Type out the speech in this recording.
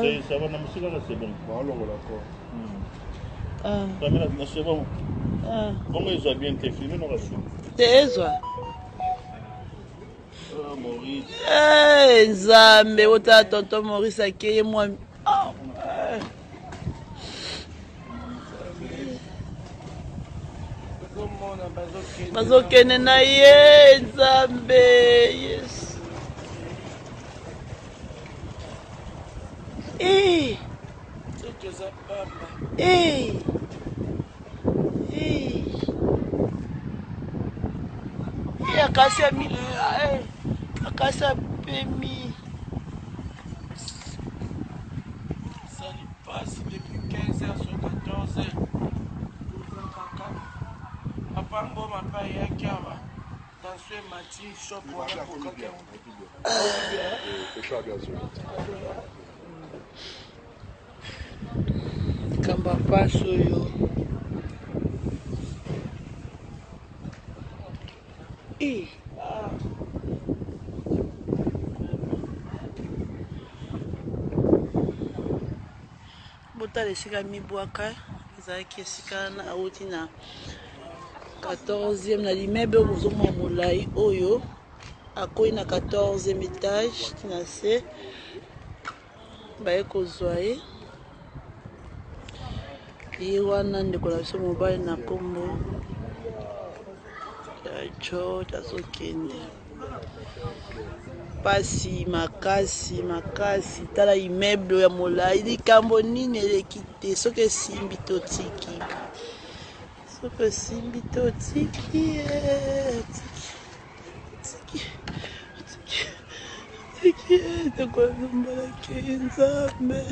C'est ça va na mosika kaka c'est bon. Balongola ko. Ah. Caméra na c'est bon. Ah. Bongo ezwa bien te filme noka su. Te ezwa. Ah, Maurice. Eh, Nzambe otala tonton Maurice akeye mwa oh. Bazokende na ye Nzambe Yesu. Eh. Eh. Eh. Eh, akasi ya eh, akasi apemi. Sali pasi depuis 15 heures sur 14 heures. Kaka. Papa Ngoma mpe ayaki awa. Tension emati shop wana kokaki yango. Likambo ya mpasi oyo. Eh. Botala esika mibwaka ezalaki esika wana awuti na 14e na limebe oyo bozomona molai oyo akwei na 14e etage na se baye kozwa ye ye wana ndeko na biso mobali na nkombo ya George azokende pasi makasi makasi tala immeuble ya molai likambo nini eleki te soki esimbi totiki soki esimbi totiki eh, tiki tiki tiki tiki ndeko ya nzambe nzambe.